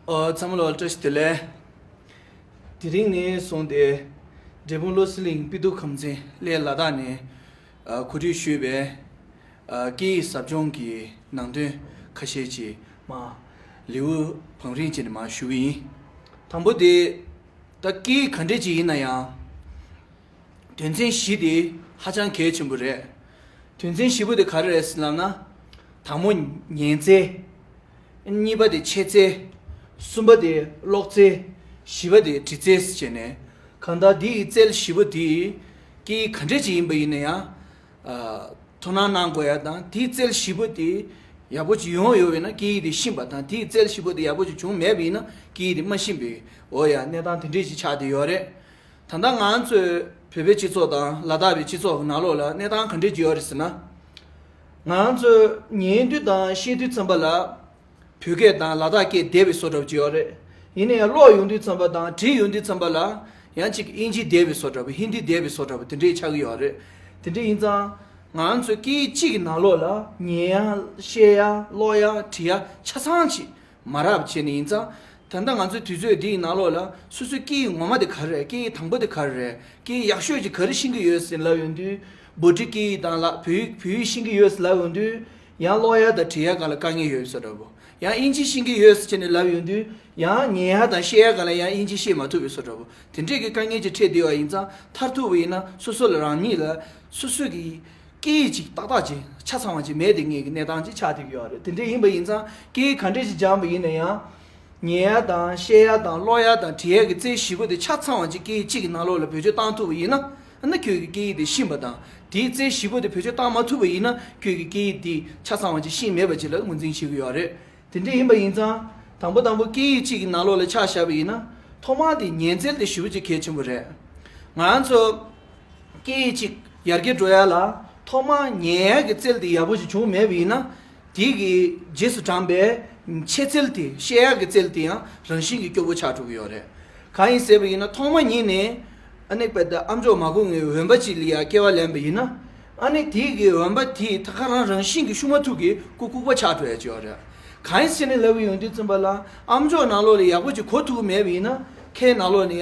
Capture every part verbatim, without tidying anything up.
ཨོ། ཚང་མ་ལ་བཀྲ་ཤིས་བདེ་ལེགས། དེ་རིང་ནས་བཟུང་སྟེ་འབྲས་སྤུངས་བློ་གསལ་གླིང་པི་ཏུ་ཁམས་ཚན་སླེ་ལ་དྭགས་ནས་ཨ་གོ་སྒྲིག་ཞུས་པའི་ཨ་སྐད་ཡིག་ཟབ་སྦྱོང་གི་ནང་དོན་ཁ་ཤས་ཅིག་མ་ལེའུ་བང་རིམ་བྱས་ནས་མ་ཞུ་གི་ཡིན། དང་པོ་དེ་ད་སྐད་ཡིག་ག་འདྲས་ཅིག་ཡིན་ན་ཡང་དོན་ཚན་བཞི་དེ་ཧ་ཅང་གལ་ཆེན་པོ་རེད། དོན་ཚན་བཞི་པོ་དེ་ག་རེ་རེད་ཟེར་ལབ་ན། དང་པོ་ཉན་རྩལ། གཉིས་པ་དེ་འཆད་རྩལ། གསུམ་པ་དེ་ཀློག་རྩལ། བཞི་པ་དེ་འབྲི་རྩལ་ཟེར་བྱས་ནས། གང་ལྟར་འདི་ཡི་རྩལ་བཞི་པོ་དེ་སྐད་ཡིག་ག་འདྲས་ཅིག་ཡིན་པ་ཡིན་ན་ཡང་ཨ་དོ་སྣང་གནང་དགོས་ཡ་དང་། དེའི་རྩལ་བཞི་པོ་དེ་ཡག་པོ་ཅིག་ཡོང་ཡོད་པ་ཡིན་ན་སྐད་ཡིག་དེ་ཤེས་པ་དང་། དེའི་རྩལ་བཞི་པོ་དེ་ཡག་པོ་ཅིག་བྱུང་མེད་པ་ཡིན་ན་སྐད་ཡིག་དེ་མ་ཤེས་པའི་འོ་ཡ་གནས་སྟངས་དེ་འདྲས་ཅིག་ཆགས་བསྡད་ཡོད་རེད། ད་ལྟ་ང་ཚོའི་བོད་པའི་སྤྱི་ཚོགས་དང་ལ་དྭགས་པའི་སྤྱི་ཚོགས་ཀྱི་ནང་ལོགས་ལ་གནས་སྟངས་ག་འདྲས་ཅིག་ཡོད་རེད་ཟེར་ན། ང་ཚོས་ཉན་དུས་དང་བཤད་དུས་ཙམ་པ་ལ་བོད་སྐད་དང་ལ་དྭགས་སྐད་བསྡེབས་པའི་བཟོ་འདྲ་པོ་ཅིག་ཡོད་རེད། ཡིན་ན་ཡང་ཀློག་ཡོང་དུས་ཙམ་པ་དང་བྲིས་ཡོང་དུས་ཙམ་པ་ལ་ཡང་ཅིག་དབྱིན་ཇི་བསྡེབས་པའི་བཟོ་འདྲ་པོ། ཧིན་དི་བསྡེབས་པའི་བཟོ་འདྲ་པོ་དེ་འདྲས་ཆགས་ཀྱི་ཡོད་རེད། དེ་འདྲས་ཡིན་ཙང་ང་ཚོས་སྐད་ཡིག་གཅིག་གི་ནང་ལོགས་ལ་ཉན་ཡ་བཤད་ཡ་ཀློག་ཡ་འབྲི་ཡ་ཆ་ཚང་ཅིག་མ་རག་པ་བྱས་ནས་ཡིན་ཙང་། ད་ལྟ་ང་ཚོའི་དུས་ཚོད་འདིའི་ནང་ལོགས་ལ་སོ་སོའི་སྐད་ཡིག་ངོ་མ་དེ་ག་རེ་རེད། སྐད་ཡིག་དང་པོ་དེ་ག་རེ་རེད། སྐད་ཡིག་ཡག་ཤོས་ཅིག་ག་རེ་ཤེས་ཀྱི་ཡོད་ཟེར་ལབ་ཡོང་དུས། བྷོ་ཊི་སྐད་ཡིག་དང་ལ་བོད་ཡིག་བོད་ཡིག་ཤེས་ཀྱི་ཡོད་ཟེར་ལབ་ཡོང་དུས། ཡང་ཀློག་ཡ་དང་འབྲི་ཡ་སྒང་ལ་དཀའ་ངལ་ཡོད་བཟོ་འདྲ་པོ། ཡང་དབྱིན་ཇི་ཤེས་ཀྱི་ཡོད་ཟེར་བྱས་ནས་ལབ་ཡོང་དུས། ཡང་ཉན་ཡ་དང་བཤད་ཡ་སྒང་ལ་ཡང་དབྱིན་ཇི་བཤད་མ་ཐུབ་པའི་བཟོ་འདྲ་པོ། དེ་འདྲས་ཀྱི་དཀའ་ངལ་ཅིག་འཕྲད་བསྡད་པ་ཡིན་ཙང་། མཐར་ཐུག་པ་ཡིན་ན་སོ་སོ་ལ་རང་ཉིད་ལ་སོ་སོ་གི་སྐད་ཡིག་ཅིག་ཏག་ཏག་ཅིག་ཆ་ཚང་བ་ཅིག་མེད་དེ་ངེས་ཀྱི་གནས་སྟངས་ཅིག་ཆགས་བསྡད་ཀྱི་ཡོད་རེད། དེ་འདྲ་ཡིན་པ་ཡིན་ཙང་སྐད་ཡིག་ག་འདྲས་ཅིག་སྦྱངས་པ་ཡིན་ན་ཡང་། ཉན་ཡ་དང་བཤད་ཡ་དང་ཀློག་ཡ་དང་འབྲི་ཡ་གི་རྩལ་བཞི་པོ་དེ་ཆ་ཚང་བ་ཅིག་སྐད་ཡིག་གཅིག་གི་ནང་ལོགས་ལ་བེད་སྤྱོད་བཏང་ཐུབ་པ་ཡིན་ན། ཨ་ན་ཁྱོད་ཀྱི་སྐད་ཡིག་དེ་ཤེས་པ་དང་། དེའི་རྩལ་བཞི་པོ་དེ་བེད་སྤྱོད་བཏང་མ་ཐུབ་པ་ཡིན་ན་ཁྱོད་ཀྱི་སྐད་ཡིག་དེ་ཆ་ཚང་བ་ཅིག་ཤེས་མེད་པ་ཅིག་ལ་ངོས་འཛིན་བྱེད་ཀྱི་ཡོད་རེད། དེ་འདྲ་ཡིན་པ་ཡིན་ཙང་། དང་པོ་དང་པོ་སྐད་ཡིག་གཅིག་གི་ནང་ལོགས་ལ་ཆ་བཞག་པ་ཡིན་ན། ཐོག་མར་དེ་ཉན་རྩལ་དེ་ཞེ་པོ་ཅིག་གལ་ཆེན་པོ་རེད། ང་ཚོ་སྐད་ཡིག་གཅིག་ཡར་རྒྱས་འགྲོ་ཡ་ལ་ཐོག་མར་ཉན་ཡ་གི་རྩལ་དེ་ཡག་པོ་ཞིག་བྱུང་མེད་པ་ཡིན་ན། དེ་གི་རྗེས་སུ་འབྲངས་པའི་འཆད་རྩལ་དེ། བཤད་ཡ་གི་རྩལ་དེ་ཡང་རང་བཞིན་གྱིས་སྐྱོ་པོ་ཆགས་འགྲོ་གི་ཡོད་རེད། གང་ཡིན་ཟེར་བ་ཡིན་ན། ཐོག་མ་ཉིད་ནས་ཨ་ནི་དཔེ་ད་ཨམ་ཅོག་མ་གོ་མཁན་འོན་པ་ཅིག་ལ་ཡ་སྐྱེ་བ་ལེན་པ་ཡིན་ན། ཨ་ནི་དེ་གི་འོན་པ་དེ་ད་ག་རང་རང་བཞིན་གྱིས་ཤུགས་མ་ཐུག་གི་ལྐུགས་ལྐུགས་པ་ཆགས་འགྲོ་ཡ་ཅིག་ཡོད་རེད། གང་ཡིན་ཟེར་ནས་ལབ་ཡོང་དུས་ཙམ་པ་ལ། ཨམ་ཅོག་ནང་ལོགས་ལ་ཡག་པོ་ཅིག་གོ་ཐུབ་ཀྱི་མེད་པ་ཡིན་ན། ཁའི་ནང་ལོགས་ནས་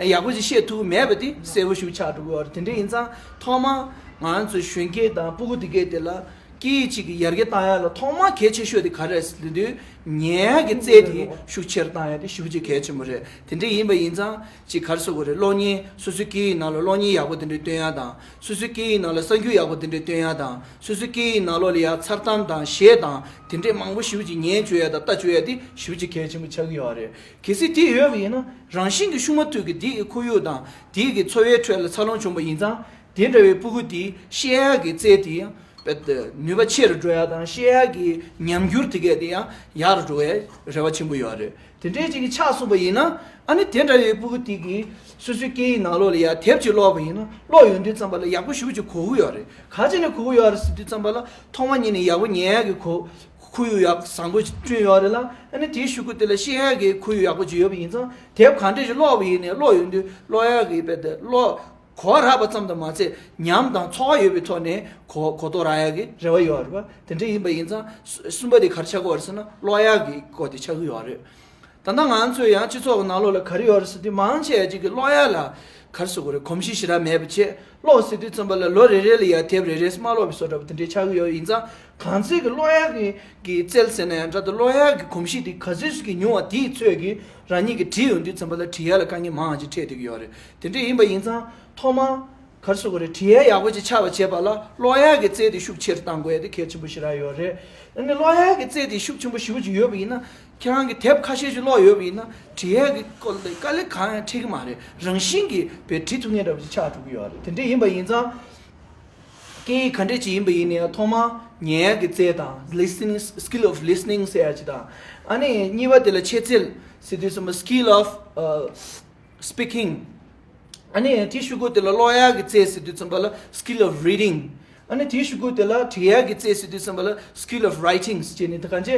ཡང་ཡག་པོ་ཅིག་བཤད་ཐུབ་ཀྱི་མེད་པ་དེ་གསལ་པོ་ཞིག་ཆགས་འགྲོ་གི་ཡོད་རེད། དེ་འདྲ་ཡིན་ཙང་། ཐོག་མར་ང་ཚོ་གཞོན་སྐྱེས་དང་སྤུ་གུ་དེ་གས་དེ་ལ་སྐད་ཡིག་གཅིག་གི་ཡར་རྒྱས་བཏང་ཡ་ལ་ཐོག་མར་གལ་ཆེ་ཤོས་དེ་ག་རེ་རེད་ཟེར་དུས། ཉན་ཡ་གི་རྩལ་དེ་ཤུགས་ཆེར་བཏང་ཡ་དེ་ཞེ་པོ་ཅིག་གལ་ཆེན་པོ་རེད། དེ་འདྲ་ཡིན་པ་ཡིན་ཙང་། ཅིག་ག་རེ་ཟེར་དགོས་རེད། གློག་བརྙན། སོ་སོའི་སྐད་ཡིག་ནང་ལ་གློག་བརྙན་ཡག་པོ་དེ་འདྲ་སྟོན་ཡ་དང་། སོ་སོའི་སྐད་ཡིག་ནང་ལ་གསར་འགྱུར་ཡག་པོ་དེ་འདྲ་སྟོན་ཡ་དང་། སོ་སོའི་སྐད་ཡིག་ནང་ལོགས་ལ་ཡ་མཚར་གཏམ་དང་གཞས་དང་དེ་འདྲས་མང་པོ་ཞེ་པོ་ཅིག་ཉན་བཅུག་ཡ་དང་ལྟ་བཅུག་ཡ་དེ་ཞེ་པོ་ཅིག་གལ་ཆེན་པོ་ཆགས་ཀྱི་ཡོད་རེད། གལ་སྲིད་དེ་ཡོད་པ་ཡིན་ན། རང་བཞིན་གྱིས་ཤུགས་མ་ཐུག་གི་དེ་གི་ཁོར་ཡུག་དང་དེ་གི་འཚོ་བའི་ཁྲོད་ལ་འཚར་ལོངས་བྱུང་བ་ཡིན་ཙང་། དེ་འདྲ་བའི་སྤུ་གུ་དེ་བཤད་ཡ་གི་རྩལ་དེ་ཡང་དཔེ་ནུས་པ་ཆེ་རུ་འགྲོ་ཡ་དང་། བཤད་ཡ་གི་ཉམས་འགྱུར་དེ་གས་དེ་ཡང་ཡག་རུ་འགྲོ་བའི་རེ་བ་ཆེན་པོ་ཡོད་རེད། དེ་འདྲའི་ཅིག་གི་ཆགས་སོང་བ་ཡིན་ན། ཨ་ནི་དེ་འདྲ་བའི་སྤུ་གུ་དེ་གིས་སོ་སོའི་སྐད་ཡིག་ནང་ལོགས་ལ་ཡ་དེབ་ཅིག་ཀློག་པ་ཡིན་ན། ཀློག་ཡོང་དུས་ཙམ་པ་ལ་ཡག་པོ་ཞེ་པོ་ཅིག་གོ་གི་ཡོད་རེད། ག་ཅི་ནས་གོ་གི་ཡོད་རེད་ཟེར་དུས་ཙམ་པ་ལ། ཐོག་མ་ཉིད་ནས་ཡག་པོ་ཉན་ཡག་གི་གོ་ཁོར་ཡུག་ཡག་བཟང་པོ་བསྐྲུན་ཡོད་རེད་ལ། ཨ་ནི་དེའི་གཞུག་གུ་དེ་ལ་བཤད་ཡག་གི་ཁོར་ཡུག་ཡག་པོ་ཅིག་ཡོད་པ་ཡིན་ཙང་། དེབ་ག་འདྲ་ཞིག་ཀློག་པ་ཡིན་ནའི་ཀློག་ཡོང་དུས་ཀློག་ཡག་གི་དཔེ་དེ་ཀློག་གོ་བ་རག་པ་ཙམ་དུ་མ་ཚད། ཉམས་དང་ཚོར་བ་ཡོད་པའི་ཐོག་ནས་གོ་གོ་རྟོགས་རག་ཡག་གི་རེ་བ་ཡོད་རེད་པ། དེ་འདྲ་ཡིན་པ་ཡིན་ཙང་། གསུམ་པ་དེ་ག་རེ་ཆགས་ཀྱི་ཡོད་རེད་ཟེར་ན། ཀློག་ཡག་གི་སྐོར་དེ་ཆགས་ཀྱི་ཡོད་རེད། ད་ལྟ་ང་ཚོ་ཡང་སྤྱི་ཚོགས་ཀྱི་ནང་ལོགས་ལ་ག་རེ་ཡོད་རེད་ཟེར་དུས། མང་ཆེ་ཅིག་གིས་ཀློག་ཡག་ལ་ག་རེ་ཟེར་དགོས་རེད། གོམས་གཤིས་ཞེ་དྲག་མེད་པ་བྱས། ཀློག་ཟེར་དུས་ཙམ་པ་ལ་ལོ་རེ་རེ་ལ་ཡ་དེབ་རེ་རེ་མ་ཀློག་པའི་བཟོ་འདྲ་པོ་དེ་འདྲའི་ཆགས་ཀྱི་ཡོད་ཡིན་ཙང་། གང་ཚེ་གི་ཀློག་ཡག་གི་གི་རྩལ་ཟེར་ན་ཡང་འདྲ། ད་ཀློག་ཡག་གི་གོམས་གཤིས་དེ་ག་ཚོད་ཅིག་གི་ཉུང་བ་དེའི་ཚོད་ཀྱིས་རང་ཉིད་ཀྱིས་བྲིས་ཡོང་དུས་ཙམ་པ་ལ་བྲིས་ཡག་ལ་དཀའ་ངལ་མང་ང་ཅིག་འཕྲད་བསྡད་ཀྱི་ཡོད་རེད། དེ་འདྲ་ཡིན་པ་ཡིན་ཙང་། ཐོག་མར་ག་རེ་ཟེར་དགོས་རེད། བྲིས་ཡག་ཡག་པོ་ཅིག་ཆགས་པ་བྱེད་པ་ལ་ཀློག་ཡག་གི་རྩལ་དེ་ཤུགས་ཆེ་རུ་གཏང་དགོས་ཡ་དེ་གལ་ཆེན་པོ་ཞེ་དྲག་ཡོད་རེད། ཨ་ནི་ཀློག་ཡག་གི་རྩལ་དེ་ཤུགས་ཆེན་པོ་ཞེ་པོ་ཅིག་ཡོད་པ་ཡིན་ན། ཁྱེད་རང་གིས་དེབ་ཁ་ཤས་ཅིག་ཀློག་ཡོད་པ་ཡིན་ན། བྲིས་ཡག་གི་སྐོར་ལ་དཀའ་ལས་གང་ཡང་འཕྲད་ཀྱི་མ་རེད། རང་བཞིན་གྱིས་དཔེ་བྲིས་ཐུབ་མཁན་འདྲ་པོ་ཅིག་ཆགས་འགྲོ་གི་ཡོད་རེད། དེ་འདྲ་ཡིན་པ་ཡིན་ཙང་། སྐད་ཡིག་ག་འདྲ་ཅིག་ཡིན་པ་ཡིན་ན་ཡང་། ཐོག་མར་ཉན་ཡག་གི་རྩལ་དང་། listening, skill of listening ཟེར་ཡག་ཅིག་དང་། ཨ་ནི་གཉིས་པ་དེ་ལ་འཆད་རྩལ་ཟེར་དུས་ཙམ་པ། skill of, uh, speaking། ཨ་ནི་དེའི་གཞུག་གུ་དེ་ལ་ཀློག་ཡག་གི་རྩལ་ཟེར་དུས་ཙམ་པ་ལ་skill of reading། ཨ་ནི་དེའི་གཞུག་གུ་དེ་ལ་འབྲི་ཡག་གི་རྩལ་ཟེར་དུས་ཙམ་པ་ལ་skill of writing ཟེར་ནས། ད་གང་ཅི་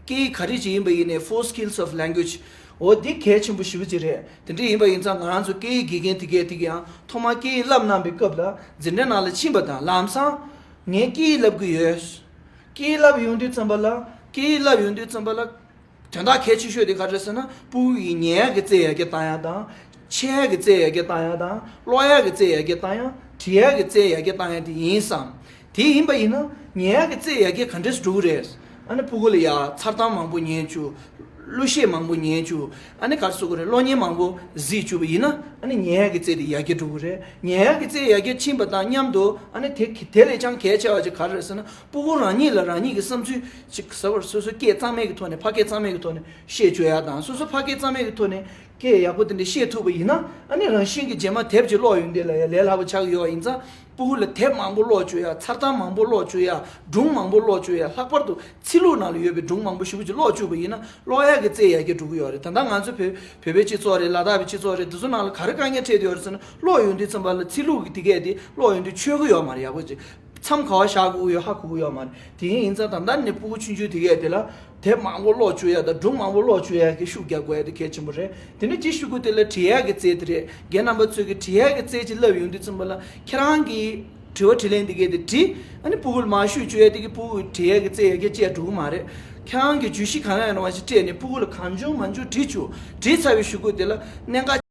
སྐད་ཡིག་ག་རེ་ཅིག་ཡིན་པ་ཡིན་ནའི་four skills of language། འོ་འདི་གལ་ཆེན་པོ་ཞེ་པོ་ཅིག་རེད། དེ་འདྲ་ཡིན་པ་ཡིན་ཙང་། ང་རང་ཚོ་སྐད་ཡིག་དགེ་རྒན་དེ་གས་དེ་གས་ཡང་ཐོག་མར་སྐད་ཡིག་བསླབ་གནང་པའི་སྐབས་ལ། འཛིན་གྲྭ་ནང་ལ་ཕྱིན་པ་དང་ལམ་སང་ངས་སྐད་ཡིག་བསླབ་ཀྱི་ཡོད། སྐད་ཡིག་བསླབ་ཡོང་དུས་ཙམ་པ་ལ། སྐད་ཡིག་བསླབ་ཡོང་དུས་ཙམ་པ་ལ། དོན་དག་གལ་ཆེ་ཤོས་དེ་ག་རེ་རེད་ཟེར་ན། སྤུ་གུ་ཡི་ཉན་ཡག་གི་རྩལ་ཡར་རྒྱས་བཏང་ཡག་དང་། འཆད་ཡག་གི་རྩལ་ཡར་རྒྱས་བཏང་ཡག་དང་། ཀློག་ཡག་གི་རྩལ་ཡར་རྒྱས་བཏང་ཡག་འབྲི་ཡག་གི་རྩལ་ཡར་རྒྱས་བཏང་ཡག་དེ་ཡིན་བསམ། དེ་ཡིན་པ་ཡིན་ན་ཉན་ཡག་གི་རྩལ་ཡར་རྒྱས་ག་འདྲས་འགྲོ་གི་རེད། ཨ་ནི་སྤུ་གུ་ལ་ཡ་མཚར་གཏམ་མང་པོ་ཉན་བཅུག་གླུ་གཞས་མང་པོ་ཉན་བཅུག་ཨ་ནི་ག་རེ་ཟེར་དགོས་རེད། གློག་བརྙན་མང་པོ་གཟིགས་བཅུག་པ་ཡིན་ན། ཨ་ནི་ཉན་ཡག་གི་རྩལ་དེ་ཡར་རྒྱས་འགྲོ་གི་རེད། ཉན་ཡག་གི་རྩལ་ཡར་རྒྱས་ཕྱིན་པ་དང་མཉམ་དུ། ཨ་ནི་དེ་དེ་ལས་ཀྱང་གལ་ཆེ་བ་ཅིག་ག་རེ་རེད་ཟེར་ན། སྤུ་གུ་རང་ཉིད་ལ་རང་ཉིད་ཀྱི་བསམ་ཚུལ་ཅིག་ཟེར་བར་སོ་སོ་སྐད་གཙང་མའི་གི་ཐོག་ནས། ཕ་སྐད་གཙང་མའི་གི་ཐོག་ནས་བཤད་བཅུག་ཡག་དང་། སོ་སོ་ཕ་སྐད་གཙང་མའི་གི་ཐོག་ནས་སྐད་ཡག་པོ་དེ་འདྲ་བཤད་ཐུབ་པ་ཡིན་ན། ཨ་ནི་རང་བཞིན་གྱི་རྗེས་མ་དེབ་ཅིག་ཀློག་ཡོང་དུས་ལ་ཡ་ལས་སླ་པོ་ཆགས་ཀྱི་ཡོད་པ་ཡིན་ཙང་། སྤུ་གུ་ལ་དེབ་མང་པོ་ཀློག་བཅུག་ཡག་མཚར་གཏམ་མང་པོ་ཀློག་བཅུག་ཡག་སྒྲུང་མང་པོ་ཀློག་བཅུག་ཡག་ལྷག་པར་དུ་ཚིག་ལྷུག་ནང་ལ་ཡོད་པའི་སྒྲུང་མང་པོ་ཞེ་པོ་ཅིག་ཀློག་བཅུག་པ་ཡིན་ན། ཀློག་ཡག་གི་རྩལ་ཡར་རྒྱས་འགྲོ་གི་ཡོད་རེད། ད་ལྟ་ང་ཚོ་བོད་བོད་པའི་སྤྱི་ཚོགས་རེད། ལ་དྭགས་པའི་སྤྱི་ཚོགས་རེད། འདི་ཚོ་ནང་ལ་ག་རེ་དཀའ་ངལ་འཕྲད་བསྡད་ཡོད་རེད་ཟེར་ན། ཀློག་ཡོང་དུས་ཙམ་པ་ལ་ཚིག་ལྷུག་གི་དེ་གས་དེ་ཀློག་ཡོང་དུས་ཆོད་ཀྱི་ཡོད་མ་རེད། ཡག་པོ་ཅིག་མཚམས་ག་པར་བཞག་དགོས་ཀྱི་ཡོད་ཧ་གོ་གི་ཡོད་མ་རེད། དེ་ཡིན་ཙང་ད་ལྟ་ནས་སྤུ་གུ་ཆུང་ཆུང་དེ་གས་དེ་ལ་དེབ་མང་པོ་ཀློག་བཅུག་ཡག་དང་སྒྲུང་མང་པོ་ཀློག་བཅུག་ཡག་གི་ཤུགས་རྒྱག་དགོས་ཡག་དེ་གལ་ཆེན་པོ་རེད། དེ་ནས་གཅིག་ཞུ་དགོས་དེ་ལ་འབྲི་ཡག་གི་རྩལ་དེ་རེད། རྒན་རྣམ་པ་ཚོས་ཀྱི་འབྲི་ཡག་གི་རྩལ་ཅིག་བསླབ་ཡོང་དུས་ཙམ་པ་ལ། ཁྱེད་རང་གི་དྲི་བ་དྲིས་ལན་འདི་གས་དེ་དྲིས། ཨ་ནི་སྤུ་གུ་ལ་མར་ཤོད་བཅུག་ཡག་དེ་གིས་སྤུ་གུ་འབྲི་ཡག་གི་རྩལ་ཡར་རྒྱས་བྱས་འགྲོ་གི་མ་རེད། ཁྱེད་རང་གི་བརྗོད་གཞི་གང་ཡང་ཡོད་ན་མར་ཅིག་སྤྲད་ནས་སྤུ་གུ་ལ་གང་བྱུང་མང་བྱུང་འབྲི་བཅུག་འབྲི་ཚར་བའི་གཞུག་གུ་དེ་ལ་གནད་འགག